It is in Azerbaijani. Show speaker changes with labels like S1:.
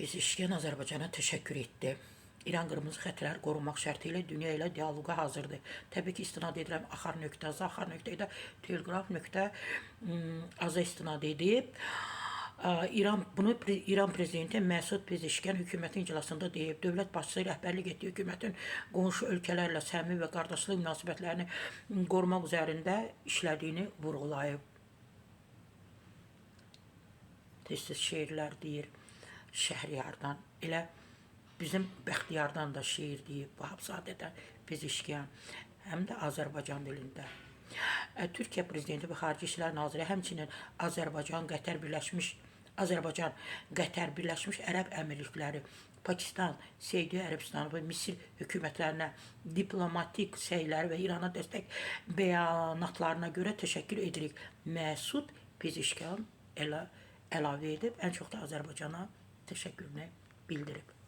S1: Pezeşkiyan Azərbaycana təşəkkür etdi. İran qırmızı xətləri qorumaq şərti ilə dünya ilə dialoqa hazırdır. Təbii ki, istinad edirəm axar.az, axar.də teleqraf.aza istinad edib. İran bunu İran prezidenti Məsud Pezeşkiyan hökumətin iclasında deyib. Dövlət başçısı rəhbərlik etdiyi hökumətin qonşu ölkələrlə səmimi və qardaşlıq münasibətlərini qorumaq üzərində işlədiyini vurğulayıb. Tez-tez şeirlər deyir Şəhriyardan. Elə bizim Bəxtiyardan da şeir deyib Vahabzadədən Pezeşkiyan. Həm də Azərbaycan dilində. Türkiyə prezidenti və Xarici İşlər naziri həmçinin Azərbaycan, Qətər Birləşmiş Azərbaycan, Qətər, Birləşmiş Ərəb Əmirlikləri, Pakistan, Səudiyyə Ərəbistanı və Misir hökumətlərinə diplomatik səyləri və İrana dəstək bəyanatlarına görə təşəkkür edirik. Məsud Pezeşkiyan elə əlavə edib, ən çox da Azərbaycana təşəkkürünü bildirib.